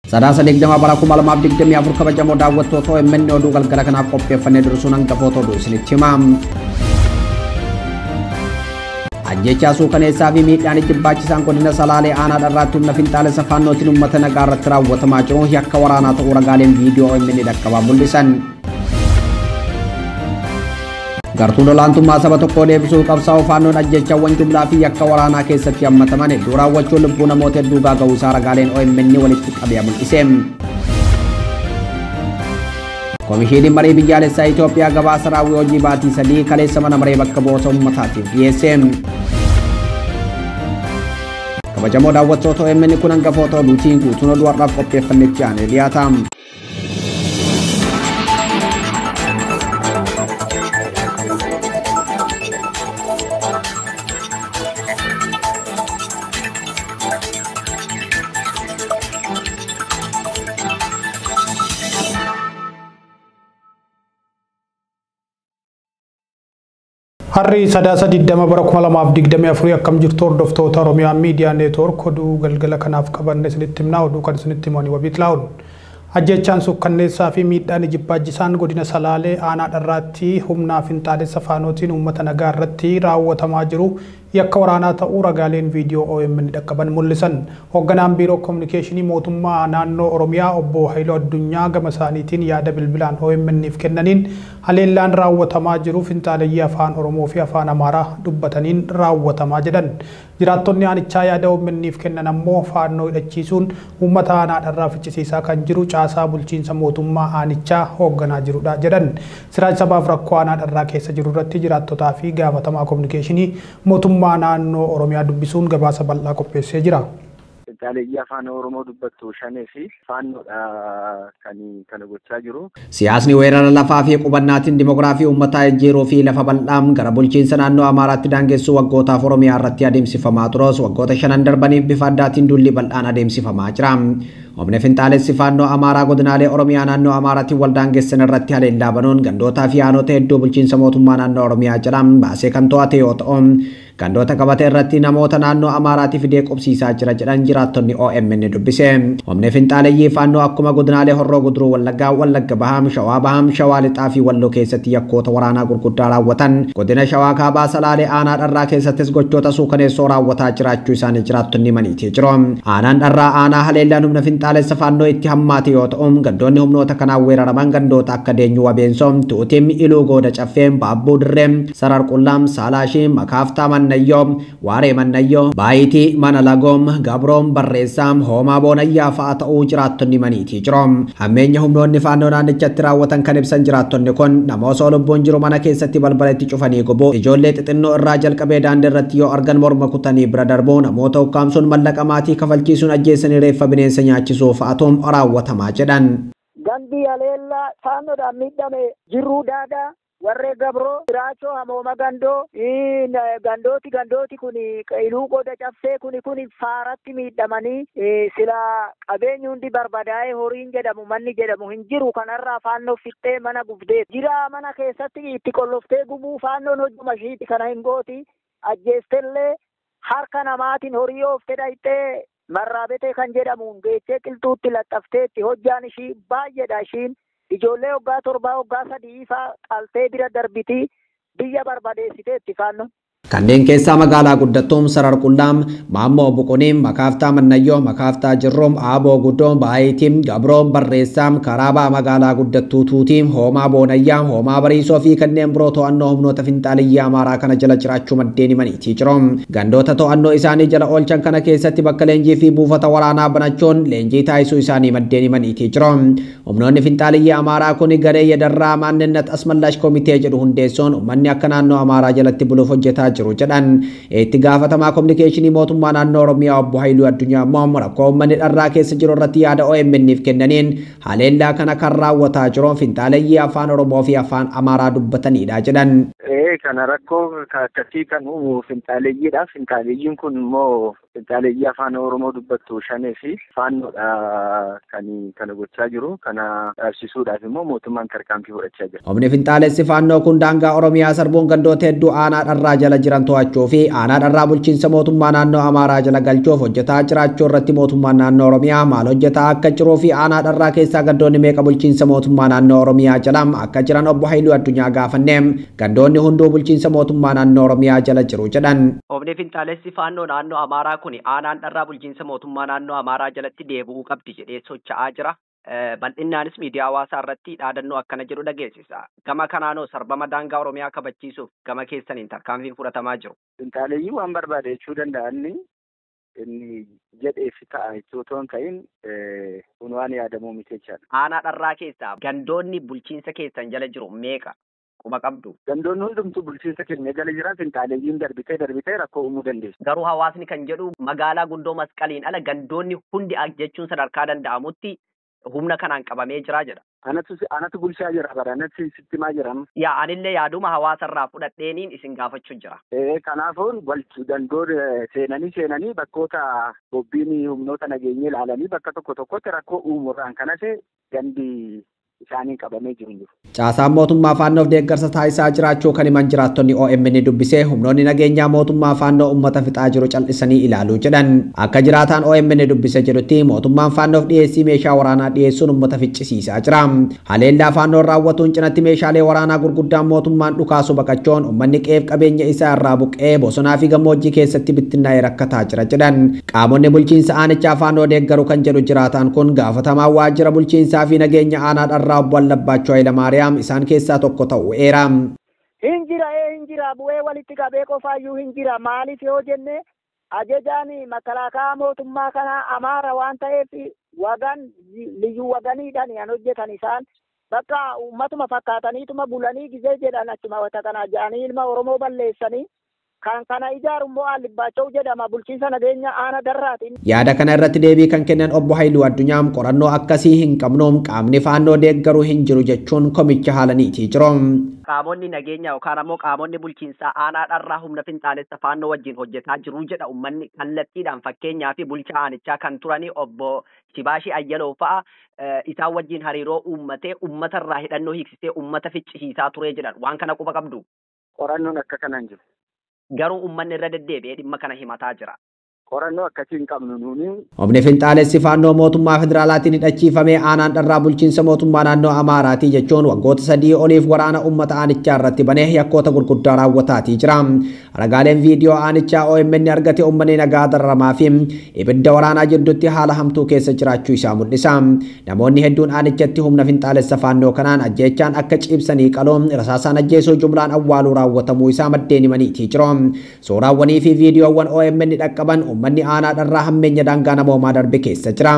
Sadaasa 20 bara 2024 kabajamoo daawwattoota OMN oduu galgala kanaaf qopheeffannee dursuun hangafoota oduu isinitti hima. Ajjechaa suukaneessaa fi miidhaan jibbaachisaan godina Salaalee aanaa dharraatti humna finxaalessa faannootiin uummata nagaa irratti raawwatamaa jiru yakka waraanaa ta'uu ragaaleen viidiyoo OMN dhaqqabaa mul'isan. Gartuun olaantummaa saba tokkoo deebisuu qabsaa'uu faannoon ajjechaawwan jumlaa fi yakka waraanaa keessatti hammataman hedduu raawwachuun lubbuu namoota hedduu gaaga'uu isaa ragaaleen OMN walitti qabee mul'ise. Komishiiniin marii biyyaalessaa Itoophiyaa gabaasa raawwii hojii baatii 3 kaleessa mana maree bakka bu'oota uummataatiif dhiyeesse. Kabajamoo daawwattoota OMN kun hangafoota oduutiin guutuun oduu har'aaf qopheeffannetti aanee dhiyaata. Harri sadaasa 20 bara 2024 akkam jirtu hordoftoota Oromiyaa Miidiyaa Neetwoork oduu galgala kanaaf qabanne isinitti himnaa oduu kan isinitti himani wabiit laa'uun. Ajjechaan suukkanneessaa fi miidhaan jibbaachisaan godina Salaalee aanaa dharraatti humnaa finxaalessa faanootiin uummata nagaa irratti raawwatamaa jiru yakka waraanaa ta'uu ragaaleen viidiyoo OMN dhaqqaban mul'isan. Hoogganaan biiroo kominikeeshinii mootummaa naannoo Oromiyaa obbo Haayiluu Addunyaa gama isaaniitiin yaada bilbilaan OMN'if kennaniin haleellaan raawwatamaa jiru finxaaleyyii afaan Oromoo fi afaan Amaaraa dubbataniin raawwatamaa jedhan. Jiraattonni aanichaa yaada OMN'if kennan ammoo faannoo hidhachiisuun uummata aanaa dharraa ficcisiisaa kan jiru caasaa bulchiinsa mootummaa aanichaa hoogganaa jirudha jedhan. Siraaj sabaaf rakkoo aanaa dharraa keessa jiru irratti jiraattotaa fi gaafatamaa kominikeeshinii mootummaa naannoo Oromiyaa dubbisuun gabaasa bal'aa qopheessee jira. Finxaaleyyii afaan Oromoo dubbattu shanee fi faannoodha kan kana gochaa jiru. Siyaasni weerara lafaa fi qubannaatiin dimokiraafii uummataa jijjiiruu fi lafa bal'aa gara bulchiinsa naannoo Amaaraatti daangessuu waggootaaf Oromiyaa irratti adeemsifamaa turus waggoota 5 darbaniif bifa addaatiin duulli bal'aan adeemsifamaa jira. Humni finxaalessi faannoo Amaaraa godinaalee Oromiyaa naannoo Amaaraatti wal daangessan irratti haleellaa banuun gandootaa fi aanota hedduu bulchiinsa mootummaa naannoo Oromiyaa jedhan baasee kan to'ate yoo ta'u gandoota qabate irratti namoota naannoo Amaaraatti fidee qubsiisaa jira jedhan jiraattonni OMN dubbise. Humni finxaaleyyii faannoo akkuma godinaalee Horroo Guduruu Wallaggaa, Wallagga Bahaa, Shawaa Bahaa, Shawaa Lixaa fi Walloo keessatti yakkoota waraanaa gurguddaa raawwatan godina Shawaa Kaabaa Salaalee aanaa dharraa keessattis gochoota suukaneessoo raawwataa jiraachuu isaanii jiraattonni himaniitii jiru. Aanaan dharraa aanaa haleellaan humna finxaalessa faannoo itti hammaate yoo ta'u gandoonni humnoota kanaan weeraraman gandoota akka Deenyuu Wabeensoo, Tuutim, Iluu Gooda Caffee, Baabbuu Dirree, Sarar Qullaam, Saalaashii, Makaaftaa Mannayyoo, Waaree Mannayyoo, Baayitii, Mana Lagoom, Gabroom, Barreessaam, Hoomaa Boonayyaa fa'aa ta'uu jiraattonni himaniitii jiru. Hammeenya humnoonni faannoo naannichatti raawwatan kan ibsan jiraattonni kun nama osoo lubbuun jiru mana keessatti balbala itti cufanii gubuu, ijoollee xixinnoo irraa jalqabee daandii irratti yoo argan morma kutanii bira darbuu, namoota ukkaamsuun mallaqa maatii kafalchiisuun ajjeesanii reeffa bineensa nyaachisuu fa'aatuun raawwatamaa jedhan. Gandi haleellaa faannoodhaan miidhame jirruu daadaa warree gabroo Raachoo hamooma gandoo gandooti kun Iluu Gooda Caffee kun faaratti miidhamanii sila qabeenyi hundi barbadaa'ee horiin jedhamu manni jedhamu hin jiru kanarraa faannoo fixxee mana gubdee jira mana keessatti itti qolloftee gubuu faannoon hojjuma ishiiti kana hin gooti ajjeestellee harka namaatiin horii ooftee dhayxee marraabetee kan jedhamuun geechee qilxuutti laxxafteetti hojjaan ishii baay'eedha ishiin ijoollee waggaa 7 waggaa 3 faa qaltee bira darbitii biyya barbadeessiteetti faannoon. Kanneen keessaa magaalaa guddattuun Sarar Qullaam, Maammoo Boqoniin, Makaaftaa Mannayyoo, Makaaftaa Jirroom, Aaboo Guddoon, Baayitiin, Gabroon, Barreessaam, Karaabaa magaalaa guddattuu Tuutiin, Hoomaa Boonayyaa, Hoomaa Bariisoo fi kanneen biroo to'annoo humnoota finxaaleyyii Amaaraa kana jala jiraachuu maddeen himaniitii jiru. Gandoota to'annoo isaanii jala oolchan kana keessatti bakka leenjii fi buufata waraanaa banachuun leenjii taasisuu isaanii maddeen himaniitii jiru. Humnoonni finxaaleyyii Amaaraa kun garee Yadarraa Maannennat Asmallaash Komitee jedhu hundeessuun uummanni akka naannoo Amaaraa jalatti buluuf hojjetaa jiru jedhan. Itti gaafatamaa kominikeeshinii mootummaa naannoo Oromiyaa obbo Haayiluu Addunyaa immoo rakkoo uummanni dharraa keessa jiru irratti yaada OMN'if kennaniin haleellaa kana kan raawwataa jiru finxaaleyyii afaan Oromoo fi afaan Amaaraa dubbatanidha jedhan. Kana rakkoo akkasii kan uumu finxaaleeyyiidha. Finxaaleeyyiin kun immoo finxaaleeyyii afaan Oromoo dubbattu shanee fi faannoodha kan kana gochaa jiru. Kana dhaabsisuudhaaf immoo mootummaan tarkaanfii fudhachaa jira. Humni finxaalessi faannoo kun daangaa Oromiyaa sarbuun gandoota hedduu aanaa dharraa jala jiran to'achuu fi aanaa dharraa bulchiinsa mootummaa naannoo Amaaraa jala galchuuf hojjetaa jiraachuu irratti mootummaan naannoo Oromiyaa maal hojjetaa akka jiruu fi aanaa dharraa keessaa gandoonni meeqa bulchiinsa mootummaa naannoo Oromiyaa jala akka jiran obbo Haayiluu Addunyaa gaafanne gandoonni hunduu bulchiinsa mootummaa naannoo Oromiyaa jala jiru jedhan. Humni finxaalessi faannoo naannoo Amaaraa kun aanaan dharraa bulchiinsa mootummaa naannoo Amaaraa jalatti deebi'uu qabdi jedhee socho'aa jira. Bal'innaanis miidiyaa hawaasaa irratti dhaadannoo akkana jedhu dhageessisa. Gama kanaanoo sarbama daangaa Oromiyaa kabachiisuuf gama keessaniin tarkaanfiin fudhatamaa jiru. Finxaaleeyyii waan barbaade jechuu danda'anni inni jedheef ta'a jechuu otoo hin ta'in kun waan yaadamuu miti jechaadha. Aanaa dharraa keessaa gandoonni bulchiinsa keessan jala jiru meeqa? Quba qabdu. Gandoonni hundumtuu bulchiinsa keenya jala jira. Finxaaleeyyiin darbitee rakkoo uumuu dandeessu. Garuu hawaasni kan jedhu magaalaa gundoo masqaliin ala gandoonni hundi jechuun sadarkaa danda'amutti humna kanaan qabamee jira jedha. Anatu bulchaa jira bara anatti sittimaa jiran. Yaa anillee yaaduma hawaasarraa fudhadheeniin isin gaafachuu jira. Kanaafuu gandoon seenanii bakkoota bobbiin humnoota nageenyaa ilaalanii bakka tokko tokkotti rakkoo uumurraan kanas gandi isaaniin qabamee jiru jiru. Caasaan mootummaa faannoof deeggarsa taasisaa jiraachuu kan himan jiraattonni OMN dubbisee humnoonni nageenyaa mootummaa faannoo uummata fixaa jiru cal'isanii ilaaluu jedhan. Akka jiraataan OMN dubbise jedhutti mootummaan faannoof dhiyeessii meeshaa waraanaa dhiyeessuun uummata ficcisiisaa jira. Haleellaa faannoon raawwatuun cinatti meeshaalee waraanaa gurguddaan mootummaan dhukaasu baqachuun uummanni qe'eef qabeenya isaa irraa buqqee bosonaa fi gammoojjii keessatti bittinnaa'ee rakkataa jira jedhan. Qaamonni bulchiinsa aanichaa faannoo deeggaru kan jedhu jiraataan kun gaafatamaa waajjira bulchiinsaa fi nageenya aanaa dharraa obbo Allabbaachoo Hayilamaariyaam isaan keessaa tokko ta'uu eera. Hin jira bu'ee walitti qabee qofaayyuu hin jira. Maaliif yoo jenne ajajaan makalaakaa mootummaa kanaa Amaara waan ta'eef wagan liyyuu waganiidhaan kan hojjetan isaan bakka uummatuma fakkaataniituma bulanii gizee jedhan achuma wata kana jedhanii ilma Oromoo balleessanii kan kana ijaaru immoo Allibbaachoo jedhama bulchiinsa nageenya aanaa darraati. Yaada kana irratti deebii kan kennan obbo Haayiluu Addunyaam qorannoo akkasii hin qabnuum qaamni faannoo deeggaruu hin jiru jechuun komicha haalaniitii jiru. Qaamonni nageenya yookaan ammoo qaamonni bulchiinsaa aanaa dharraa humna finxaalessa faannoo wajjin hojjetaa jiru jedha uummanni kallattiidhaan fakkeenyaa fi bulchaa aanichaa kan turanii obbo Shibaashii Ayyaloo fa'a isaan wajjin hariiroo uummatee uummatarraa hidhannoo hiiksisee uummata ficcisiisaa ture jedhan waan kana quba qabdu. Qorannoon akka kanaan jiru. Garuu uummanni irra deddeebi'ee dhimma kana himataa jira. Qorannoo akkasii hin qabnu nuuni. Humni finxaalessi faannoo mootummaa federaalaatiin hidhachiifamee aanaan dharraa bulchiinsa mootummaa naannoo Amaaraatii jechuun waggoota 3 oliif waraana uummata aanichaa irratti banee yakkoota gurguddaa raawwataatii jira. Ragaaleen viidiyoo aanichaa OMN argate uummanni nagaa dararamaa fi ibidda waraanaa jidduutti haala hamtuu keessa jiraachuu isaa mul'isa. Namoonni hedduun aanichatti humna finxaalessa faannoo kanaan ajjeechaan akka ciibsanii qaluun rasaasaan ajjeesuu jumlaan awwaaluu raawwatamuu isaa maddeen himaniitii jiru. Suuraawwanii fi viidiyoowwan OMN dhaqqaban uummanni aanaa dharraa hammeenya daangaa namoomaa darbe keessa jira.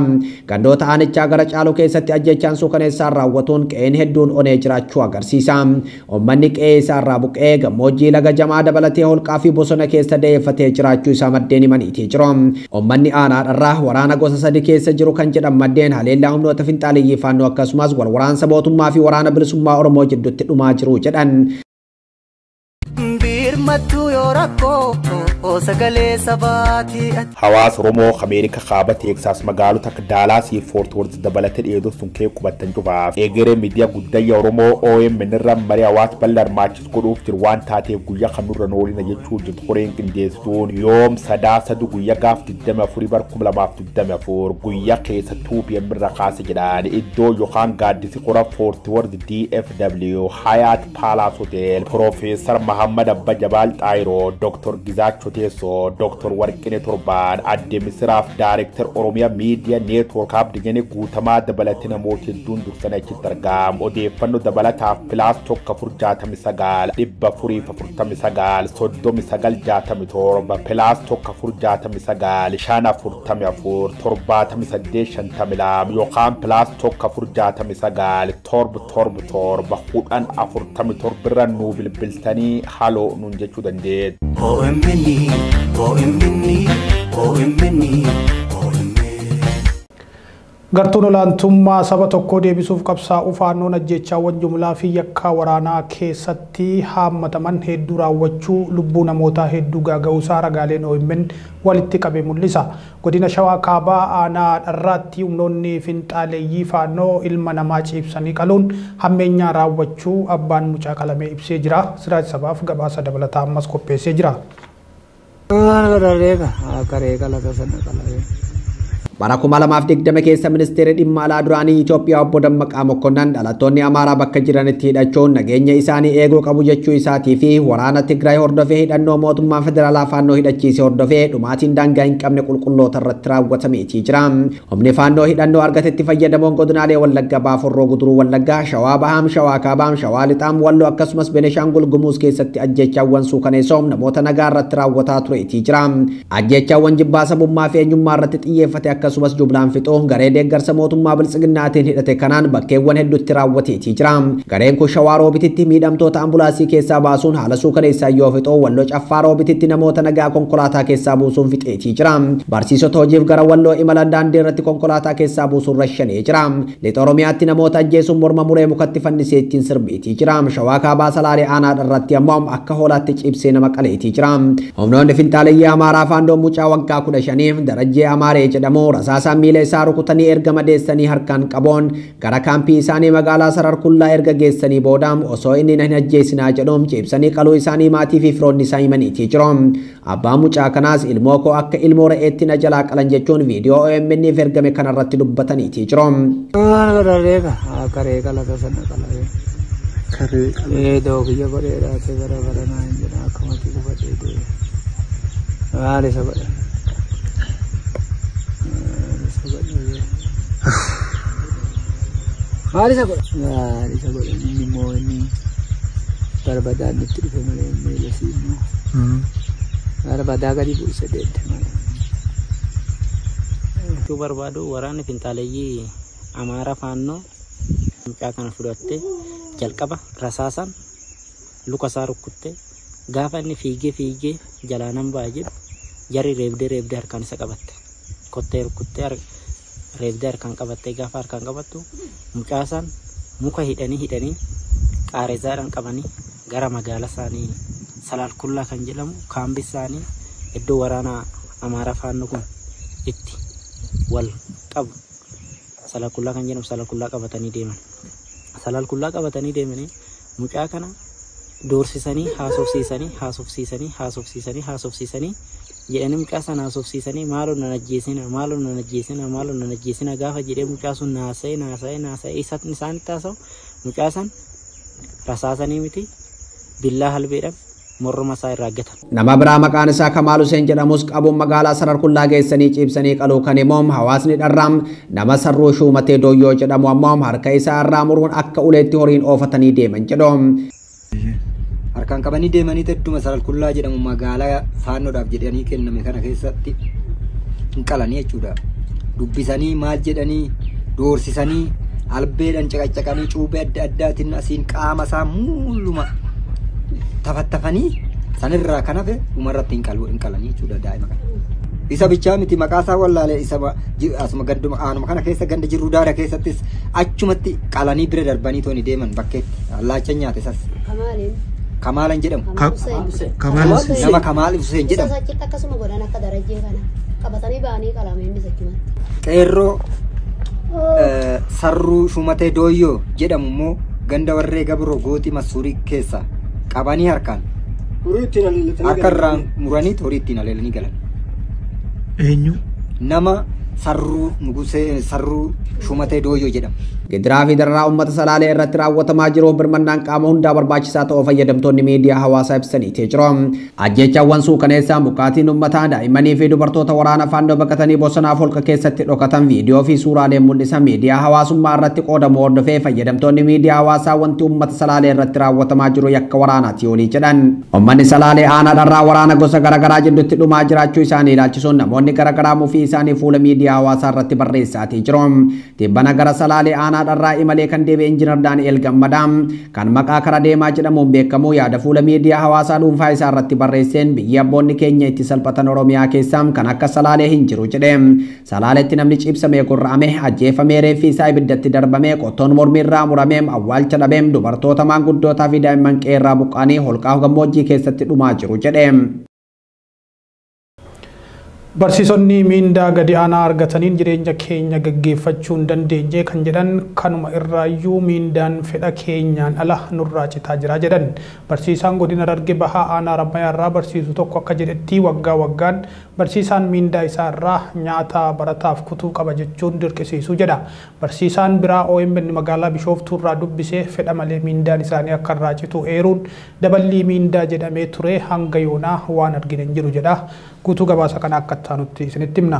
Gandoota aanichaa gara caalu keessatti ajjeechaan suukaneessaan raawwatuun qe'een hedduun onee jiraachuu agarsiisa. Uummanni qe'ee isaarraa buqqee gammoojjii laga jamaa dabalatee holqaa fi bosona keessa da'eeffatee jiraachuu isaa maddeen himaniitii jiru. Uummanni aanaa dharraa waraana gosa 3 keessa jiru kan jedhan maddeen haleellaa humnoota finxaaliyyii faannoo akkasumas wal waraansa mootummaa fi waraana bilisummaa Oromoo jidduutti dhumaa jiru jedhan. Hawaasa Oromoo Ameerikaa kaaba Teeksaas magaalota akka Daalaas fi Foort Worth dabalatee dhiyeessuu sun kee qubattan cufaaf. Egeree miidiyaa guddayya Oromoo OMN irra marii hawaasa bal'aa hirmaachisu godhuuf jiru waan taateef guyyaa kanurra noolina jechuu jirtu koreen qindeessituun yoom 3 guyyaa gaaf 24 bar 2024 guyyaa keessa 2 PM irra kaase jedhaan iddoo yookaan gaaddisi qora Foort Worth DFW Hayat Palace Hotel Profeesar Mahammad Abba Jabaal Xaayiroo Dr. Gizaachoo Teessoo Dr. Warqinee Torbaan Adde Misiraaf Daareektar Oromiyaa Miidiyaa Neetwoork Abdinyanii guutamaa dabalatee namoota hedduun dursanii achitti argamu. Odeeffannoo dabalataaf pilaas 1469 449 3967 pilaas 1469 544 78 52 yookaan pilaas 1469 777 1047 irra nuu bilbiltanii haloo nuun jechuu dandeessu. OMN OMN OMN OMN. Gartuun olaantummaa saba tokkoo deebisuuf qabsaa'uu faannoon ajjeechaawwan jumlaa fi yakkaa waraanaa keessatti haammataman hedduu raawwachuu lubbuu namootaa hedduu gaaga'uusaa ragaaleen OMN walitti qabe mul'isa. Godina Shawaa Kaabaa aanaa Dharraatti humnoonni finxaaleeyyii faannoo ilma namaa ciibsanii qaluun hammeenyaa raawwachuu abbaan mucaa qalamee ibsee jira. Siraaj Sabaaf gabaasa dabalataa ammas qopheessee jira. Bara 2020 keessa ministeerri dhimma alaa duraanii Itoophiyaa obbo Dammaqaa Mokonnon dhalattoonni Amaaraa bakka jiranitti hidhachuun nageenya isaanii eeguu qabu jechuu isaatii fi waraana Tigraay hordofee hidhannoo mootummaa federaalaa faannoo hidhachiise hordofee dhumaatiin daangaa hin qabne qulqulloota irratti raawwatameetii jira. Humni faannoo hidhannoo argatetti fayyadamuun godinaalee Wallagga, Baaforroo, Guduruu Wallaggaa, Shawaa Bahaam, Shawaa Kaabaam, Shawaa Lixaam, Walloo akkasumas Benishaangul Gumuz keessatti ajjeechaawwan suukaneessoo namoota nagaa irratti raawwataa tureetii jira. Ajjeechaawwan jibbaa sabummaa fi eenyummaa irratti xiyyeeffate akkasumas jumlaan fixuu garee deeggarsa mootummaa biltsiginnaatiin hidhate kanaan bakkeewwan hedduutti raawwateetii jira. Gareen kun Shawaa Roobititti miidhamtoota ambulaansii keessaa baasuun haala suukaneessaa yoo fixuu, Walloo Caffaa Roobititti namoota nagaa konkolaataa keessaa buusuun fixeetii jira. Barsiisota hojiif gara Walloo imalan daandii irratti konkolaataa keessaa buusuun rashanee jira. Lixa Oromiyaatti namoota ajjeesuun morma muree mukatti fannisee ittiin sirbeetii jira. Shawaa Kaabaa Salaalee aanaa irratti ammoo akka hoolaatti ciibsee nama qaleetii jira. Humnoonni finxaaleeyyii Amaaraa faandoo mucaa waggaa 15 Darajjee Amaaree jedhamu rasaasaan miila isaa rukutanii erga madeessanii harkaan qaboon gara kaampii isaanii magaalaa Sararkullaa erga geessanii booda osoo inni hin ajjeesinaa jedhuun ciibsanii qaluu isaanii maatii fi firoonni isaa himaniitii jiru. Abbaan mucaa kanaas ilmoo koo akka ilmoo re'eetti na jalaa qalan jechuun viidiyoo OMN f ergame kanarratti dubbataniitii jiru. Maal isa godha? Maal isa godha? Inni immoo inni barbadaan itti dhufe malee miila sii immoo. Barbadaa gadi buuse deemte malee. Jechuu barbaadu waraanni finxaaleeyyii Amaaraa faannoo mucaa kana fudhattee jalqaba rasaasaan luka isaa rukkuttee gaafa inni fiigee fiigee jalaa nan ba'a jedhu jarri reebdee reebdee harkaan isa qabatte. Kottee rukkuttee reebdee harkaan qabattee gaafa harkaan qabattu mucaasaan muka hidhanii hidhanii qaarezaadhaan qabanii gara magaalaa isaanii Salaalkullaa kan jedhamu kaambi isaanii iddoo waraana Amaaraa faannoo kun itti wal qabu Salaalkullaa kan jedhamu Salaalkullaa qabatanii deeman. Salaalkullaa qabatanii deemanii mucaa kana doorsisanii haasofsiisanii haasofsiisanii haasofsiisanii haasofsiisanii jedhanii mucaa sana haasofsiisanii maaloo nan ajjeesina maaloo nan ajjeesina maaloo nan ajjeesina gaafa jedhee mucaa sun naasa'ee naasa'ee naasa'ee isaanitti haasa'u mucaa san rasaasanii miti billaa halbeedhaan morma isaa irraa gatan. Nama biraa maqaan isaa Kamaal Hussein jedhamus qabuun magaalaa Sararkullaa geessanii ciibsanii qaluu kan himuun hawaasni dharraam nama Sarruu Shuumatee Dooyyoo jedhamu ammoo harka isaa irraa muruun akka uleetti horiin oofatanii deeman jedhu. Harkaan qabanii deemanii tedduma Sararkullaa jedhamu magaalaa faannoodhaaf jedhanii kenname kana keessatti hin qalanii jechuudha. Dubbisanii maal jedhanii doorsisanii albeedhaan caqacaqanii cuubee adda addaatiin asiin qaama isaa muuluma tafattafanii sanirraa kan hafe dhumarratti hin qalanii jechuudha daa'ima kana. Isa bichaa miti maqaa isaa wallaalee isa asuma ganduma aanuma kana keessa ganda jirru daara keessattis achumatti qalanii bira darbanii tooni deeman bakkeetti allaacha nyaate isas. Kamaalan jedhamu. Nama Kamaal Hussein jedhamu. Isa akkasuma godhan akka darajjee kana qabatanii ba'anii qalame inni achumatti. Qeerroo Sarruu Shumatee Dooyyoo jedhamu immoo ganda warree Gabroo Gootii Masuurii keessa qabanii harkaan harka irraan muranii horii ittiin aleelanii galan. Eenyu? Nama Sarruu Nugusee Sarruu Shumatee Dooyyoo jedhamu. Gidiraa fi dararaa uummata Salaalee irratti raawwatamaa jiru birmannaan qaama hundaa barbaachisaa ta'uu fayyadamtoonni miidiyaa hawaasaa ibsaniitii jiru. Ajjeechaawwan suukaneessaa buqqaatiin uummataa daa'immanii fi dubartoota waraana faannoo baqatanii bosonaaf holqa keessatti dhokatan viidiyoo fi suuraaleen mul'isan miidiyaa hawaasummaa irratti qoodamu hordofee fayyadamtoonni miidiyaa hawaasaa wanti uummata Salaalee irratti raawwatamaa jiru yakka waraanaati olii jedhan. Uummanni Salaalee aanaa dharraa waraana gosa garaagaraa jidduutti dhumaa jiraachuu isaanii ilaalchisuun namoonni garaagaraa mufii isaanii fuula miidiyaa miidiyaa hawaasaa irratti barreessaatii jiru. Tibbana gara Salaalee aanaa Dharraa imalee kan deebi'e Injiinar Daani'el Gammadaa kan maqaa kara deemaa jedhamuun beekamu yaada fuula miidiyaa hawaasaa dhuunfaa isaa irratti barreesseen biyya abboonni keenya itti salphatan Oromiyaa keessaa kan akka Salaalee hin jiru jedhe. Salaaletti namni ciibsamee gurra'ame, ajjeefamee reeffi isaa ibiddatti darbame, qottoon mormi irraa murame, awwaalcha dhabeem, dubartoota maanguddootaa fi daa'imman qeerraa buqqaanii holqaa gammoojjii keessatti dhumaa jiru jedhe. Barsiisonni miindaa gadi aanaa argataniin jireenya keenya gaggeeffachuu hin dandeenye kan jedhan kanuma irraayyuu miindaan fedha keenyaan ala nurraa citaa jira jedhan. Barsiisaan godina Harargee Bahaa aanaa Harammayaa irraa barsiisu tokko akka jedhetti waggaa waggaan barsiisaan miindaa isaa irraa nyaata barataaf kutuu qaba jechuun dirqisiisu jedha. Barsiisaan biraa OMN magaalaa Bishooftuu irraa dubbisee fedha malee miindaan isaanii akka irraa citu eeruun daballii miindaa jedhamee ture hanga yoonaa waan argine hin jiru jedha. Guutuu gabaasa kana akka taanutti isinitti himna.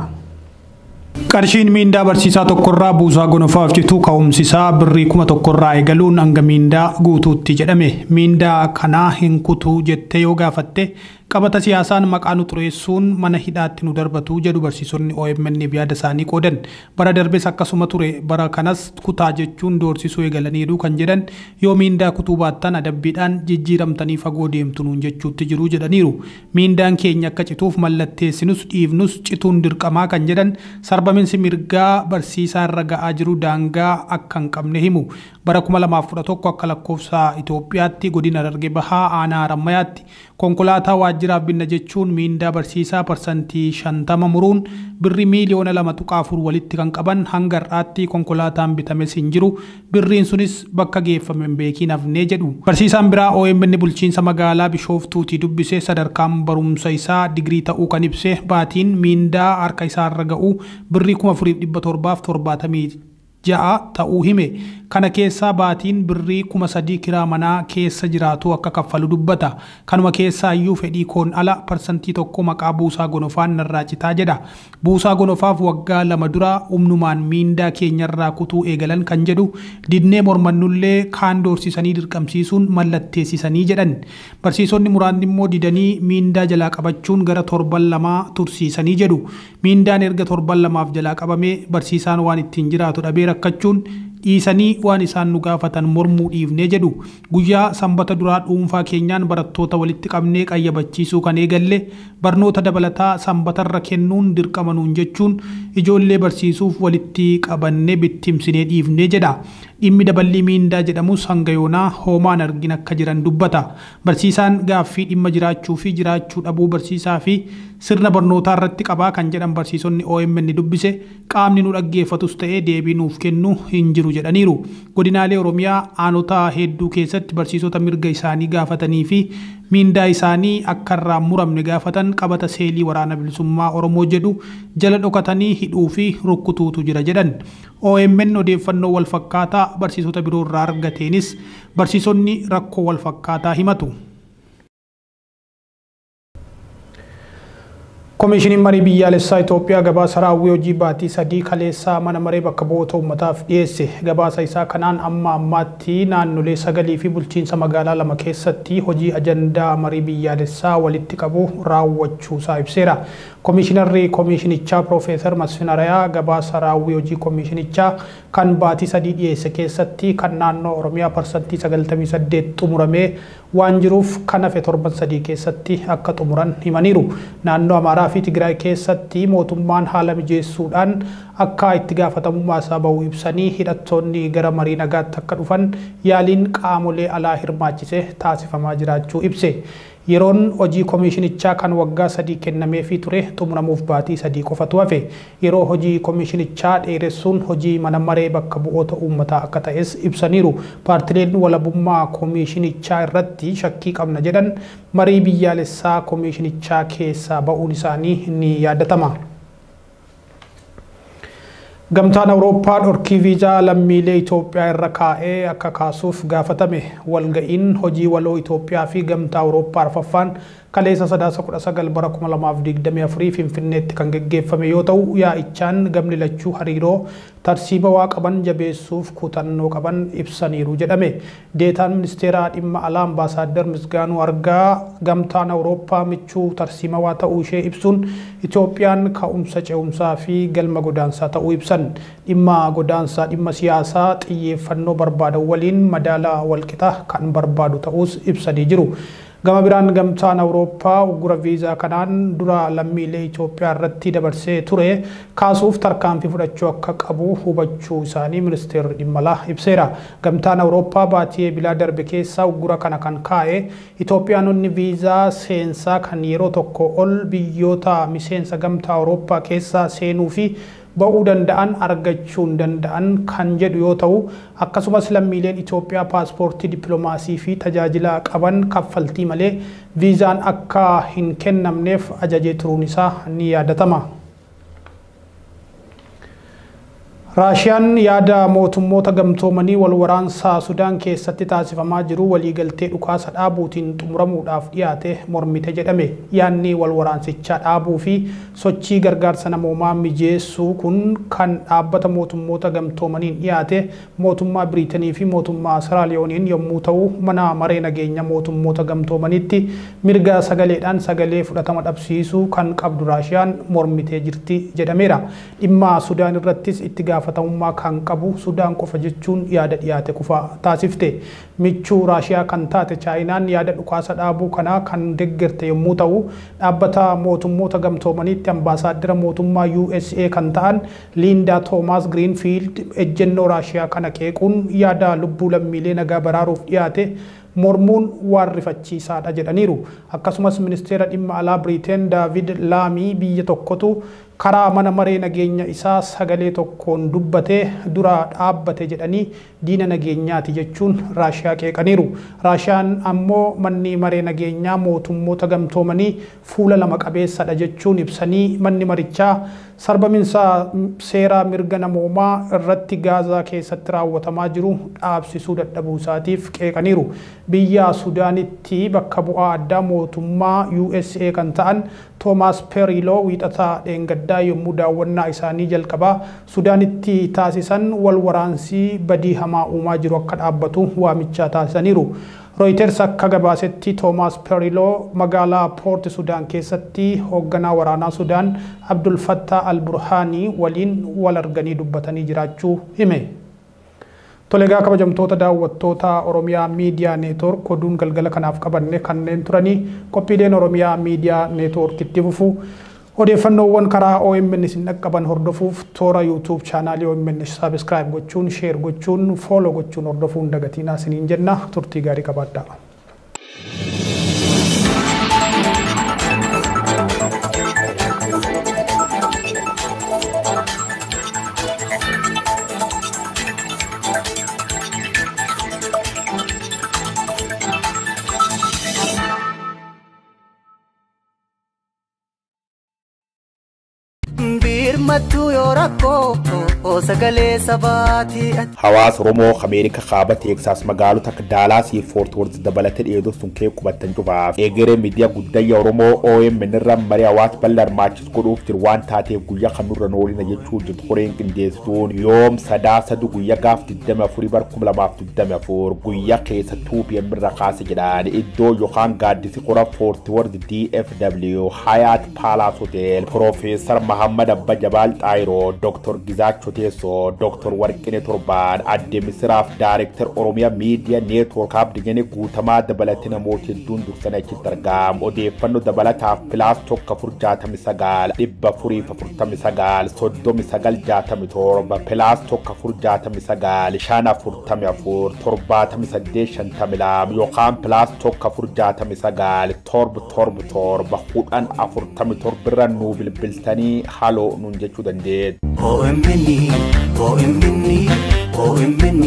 Qarshiin miindaa barsiisaa tokkorraa buusaa gonofaaf citu ka'umsisaa birrii 1000 eegaluun hanga miindaa guutuutti jedhame. Miindaa kanaa hin kutuu jettee yoo gaafatte qabata siyaasaan maqaa nu xureessuun mana hidhaatti nu darbatu jedhu barsiisonni OMN yaada isaanii qoodan. Bara darbes akkasuma ture, bara kanas kutaa jechuun doorsisuu eegalaniiru kan jedhan yoo miindaa kutuu baattan adabbiidhaan jijjiiramtanii fagoo deemtu nuun jechuutti jiru jedhaniiru. Miindaan keenya akka cituuf mallatteessinus dhiifnus cituun dirqamaa kan jedhan sarbaminsi mirgaa barsiisaa irra ga'aa jiru daangaa akka hin qabne himu. Bara 2011 akka lakkoofsa Itoophiyaatti godina Harargee Bahaa aanaa Harammayaatti konkolaataa waajjiraaf binna jechuun miindaa barsiisaa 50% muruun birrii miiliyoona 2.4 walitti kan qaban hanga har'aatti konkolaataan bitames hin jiru, birriin sunis bakka geeffame hin beekiin hafnee jedhu. Barsiisaan biraa OMN bulchiinsa magaalaa Bishooftuutii dubbise sadarkaan barumsa isaa digirii ta'uu kan ibse baatiin miindaa harka isaarra ga'u birrii 4776 ta'uu hime. Kana keessaa baatiin birrii 3000 kiraa manaa keessa jiraatu akka kaffalu dubbata. Kanuma keessaa iyyuu fedhii koon ala 1% maqaa buusaa gonofaan narraa citaa jedha. Buusaa gonofaaf waggaa 2 dura humnumaan miindaa keenyarraa kutuu eegalan kan jedhu didnee mormannullee kaan doorsisanii dirqamsiisuun mallatteessisanii jedhan. Barsiisonni muraasni immoo didanii miindaa jalaa qabachuun gara torban 2 tursiisanii jedhu. Miindaan erga torban 2 jalaa qabamee barsiisaan waan ittiin jiraatu dhabee rakkachuun dhiisanii waan isaan nu gaafatan mormuu dhiifnee jedhu. Guyyaa sanbata duraa dhuunfaa keenyaan barattoota walitti qabnee qayyabachiisuu kan eegalle barnoota dabalataa sanbatarra kennuun dirqama nuun jechuun ijoollee barsiisuuf walitti qabannee bittimsinee dhiifnee jedha. Dhimmi daballii miindaa jedhamus hanga yoonaa hoomaan argin akka jiran dubbata. Barsiisaan gaaffii dhimma jiraachuu fi jiraachuu dhabuu barsiisaa fi sirna barnootaa irratti qabaa kan jedhan barsiisonni OMN dubbise qaamni nu dhaggeeffatus ta'ee deebii nuuf kennu hin jiru jedhaniiru. Godinaalee Oromiyaa aanota hedduu keessatti barsiisota mirga isaanii gaafatanii fi miindaa isaanii akka irraa muramne gaafatan qabata seelii waraana bilisummaa Oromoo jedhu jala dhokatanii hidhuu fi rukkutuutu jira jedhan. OMN odeeffannoo wal fakkaataa barsiisota biroo irraa argateenis barsiisonni rakkoo wal fakkaataa himatu. Koomishiniin marii biyyaalessaa Itoophiyaa gabaasa raawwii hojii baatii 3 kaleessaa mana maree bakka bu'oota uummataaf dhiyeesse. Gabaasa isaa kanaan amma ammaatti naannolee 9 fi bulchiinsa magaalaa 2 keessatti hojii ajandaa marii biyyaalessaa walitti qabu raawwachuusaa ibseera. Koomishinarri koomishinichaa Piroofeesar Masfin Arayaa gabaasa raawwii hojii koomishinichaa kan baatii 3 dhiyeesse keessatti kan naannoo Oromiyaa 98% xumuramee waan jiruuf kan hafe torban 3 keessatti akka xumuran himaniiru. Naannoo Amaaraa fi Tigraay keessatti mootummaan haala mijeessuudhaan akka itti gaafatamummaa isaa bahu ibsanii hidhattoonni gara marii nagaatti akka dhufan yaaliin qaamolee alaa hirmaachise taasifamaa jiraachuu ibse. Yeroon hojii koomishinichaa kan waggaa 3 kennameefii ture xumuramuuf baatii 3 qofatu hafe. Yeroo hojii koomishinichaa dheeressuun hojii mana maree bakka bu'oota uummataa akka ta'es ibsaniiru. Paartileen walabummaa koomishinichaa irratti shakkii qabna jedhan marii biyyaalessaa koomishinichaa keessaa ba'uun isaanii ni yaadatama. Gamtaan Awurooppaa dhorkii viizaa lammiilee Itoophiyaa irra kaa'ee akka kaasuuf gaafatame. Walga'iin hojii waloo Itoophiyaa fi Gamtaa Awurooppaa arfaffaan kaleessa sadaasa 19 bara 2024 Finfinneetti kan geggeeffame yoo ta'u yaa'ichaan gamni lachuu hariiroo tarsiibawaa qaban jabeessuuf kutannoo qaban ibsaniiru jedhame. Deetaan ministeera dhimma alaa Ambaasaadder Misgaanuu Argaa gamtaan Awurooppaa michuu tarsiimawaa ta'uu ishee ibsuun Itoophiyaan ka'umsa ce'umsaa fi galma godaansaa ta'uu ibsan. Dhimma godaansaa dhimma siyaasaa xiyyeeffannoo barbaadan waliin madaala walqixa kan barbaadu ta'uus ibsanii jiru. Gama biraan gamtaan Awurooppaa uggura viizaa kanaan dura lammiilee Itoophiyaa irratti dabarsee ture kaasuuf tarkaanfii fudhachuu akka qabu hubachuu isaanii ministeerri dhimma alaa ibseera. Gamtaan Awurooppaa baatii Eebilaa darbe keessa uggura kana kan kaa'e Itoophiyaanonni viizaa seensaa kan yeroo tokko ol biyyoota miseensa gamtaa Awurooppaa keessa seenuu fi ba'uu danda'an argachuu hin danda'an kan jedhu yoo ta'u akkasumas lammiileen Itoophiyaa paaspoortii dippiloomaasii fi tajaajila qaban kaffaltii malee viizaan akka hin kennamneef ajajee turuun isaa ni yaadatama. Raashiyaan yaada mootummoota gamtoomanii wal waraansaa Sudaan keessatti taasifamaa jiru waliigaltee dhukaasa dhaabuutiin xumuramuudhaaf dhiyaate mormite jedhame. Yaadni wal waraansichaa dhaabuu fi sochii gargaarsa namoomaa mijeessuu kun kan dhaabbata mootummoota gamtoomaniin dhiyaate mootummaa Biriitanii fi mootummaa Siraaliyooniin yommuu ta'u mana maree nageenya mootummoota gamtoomaniitti mirga sagaleedhaan sagalee fudhatama dhabsiisuu kan qabdu Raashiyaan mormitee jirti jedhameera. Dhimma Sudaan irrattis itti gaafatamummaa kan qabu Sudaan qofa jechuun yaada dhiyaate kufa taasifte. Michuu Raashiyaa kan taate Chaayinaan yaada dhukaasa dhaabuu kanaa kan deeggarte yommuu ta'u dhaabbata mootummoota gamtoomaniitti ambaasaaddara mootummaa USA kan ta'an Liindaa Toomaas Giriinfiild ejjennoo Raashiyaa kana qeequun yaada lubbuu lammiilee nagaa baraaruuf dhiyaate mormuun waan rifachiisaadha jedhaniiru. Akkasumas ministeera dhimma alaa Biriteen Daavid Laamii biyya tokkotu karaa mana maree nageenya isaa sagalee tokkoon dubbatee dura dhaabbate jedhanii diina nageenyaati jechuun Raashiyaa qeeqaniiru. Raashiyaan ammoo manni maree nageenyaa mootummoota gamtoomanii fuula lama qabeessadha jechuun ibsanii manni marichaa sarbaminsa seera mirga namoomaa irratti Gaazaa keessatti raawwatamaa jiru dhaabsisuu dadhabuu isaatiif qeeqaniiru. Biyya Sudaanitti bakka bu'aa addaa mootummaa USA kan ta'an Toomaas Periloo wiixataa dheengaddaa yommuu daawwannaa isaanii jalqabaa Sudaanitti taasisan wal waraansii badii hamaa uumaa jiru akka dhaabbatu waamichaa taasisaniiru. Reuters akka gabaasetti Toomaas Periloo magaalaa Poort Sudaan keessatti hoogganaa waraanaa Sudaan Abdul Fattah Al-Burhaanii waliin wal arganii dubbatanii jiraachuu hime. Toleegaa kabajamtoota daawwattoota Oromiyaa Miidiyaa Neetwoork oduun galgala kanaaf qabanne kanneen turanii qophiileen Oromiyaa Miidiyaa Neetwoork itti fufu. Odeeffannoowwan karaa OMN isin dhaqqaban hordofuuf toora YouTube chaanaalii OMN subscribe gochuun, share gochuun, follow gochuun hordofuun dagatinaa isiniin jenna. Turtii gaarii qabaadhaa. Hawaasa Oromoo Ameerika kaaba Teeksaas magaalota akka Daalaasii Foort Worth dabalatee dhiyeessuu sun kee qubattan cufaaf egeree miidiyaa guddayya Oromoo OMN irra marii hawaasa bal'aa hirmaachisu godhuuf jiru waan taateef guyyaa kanurra noolina jechuu jirtu horeen qindeessituun yoom sadaasadu guyyaa gaaf 24 bar 2024 guyyaa keessa 2 PM irra kaase jedhaan iddoo yookaan gaaddisi qora Foort Worth DFW Hayat Palace Hotel Profeesar Mahammad Abba Jabaal Xaayiroo Dr. Gizaachoo Teessoo Dr. Warqinee Torbaan Adde Misiraaf Daareektar Oromiyaa Miidiyaa Neetwoork Abdiyyanii guutamaa dabalatee namoota hedduun dursanii achitti argamu. Odeeffannoo dabalataaf pilaas 1 469 449 39 67 pilaas 1 469 544 78 52 yookaan pilaas 1 469 7 7 7 10 47 irra nuu bilbiltanii haloo nuun jechuu dandeessu. OMN, OMN, OMN,